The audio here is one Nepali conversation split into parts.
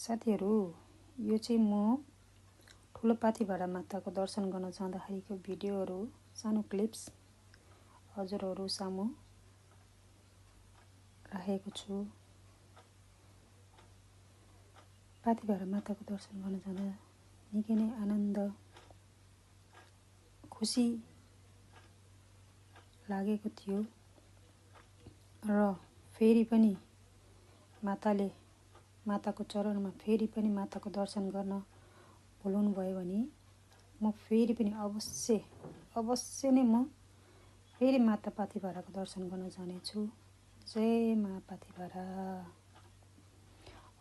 साथीहरु, यो चाहिँ म ठुलो पाथिभरा माताको दर्शन गर्न जाँदाखेरिको भिडियोहरु, सानो क्लिप्स हजुरहरु सामु राखेको छु। पाथिभरा माताको दर्शन गर्न जाँदा निकै नै आनन्द खुसी लागेको थियो र फेरि पनि माताको चरणमा फेरि पनि माताको दर्शन गर्न बोलाउनु भयो भने म फेरि पनि अवश्य नै म फेरि माता पाथिभराको दर्शन गर्न जानेछु। जय मा पाथिभरा।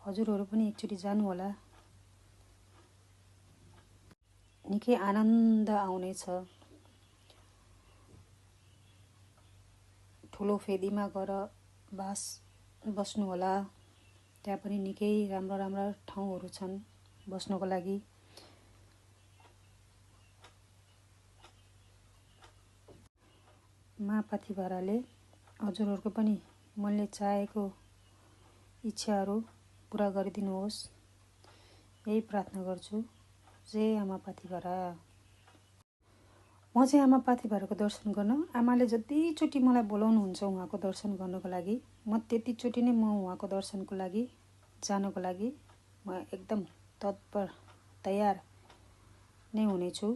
हजुरहरु पनि एकचोटि जानु होला, निकै आनन्द आउनेछ। ठुलो फेदीमा गएर बस्नु होला। त्यहाँ पनि निकै राम्रा ठाउँहरु छन् बस्नको लागि। मा पाथिभराले हजुरहरुको पनि मनले चाहेको इच्छाहरु पूरा गरिदिनुहोस्, यही प्रार्थना गर्छु। जय आमा पाथिभरा। म चाहिँ आमा पाथिभराको दर्शन गर्न आमाले जतिचोटि मलाई बोलाउनुहुन्छ उहाँको दर्शन गर्नको लागि, म त्यतिचोटि नै म उहाँको दर्शनको लागि जानको लागि म एकदम तत्पर तयार नै हुनेछु।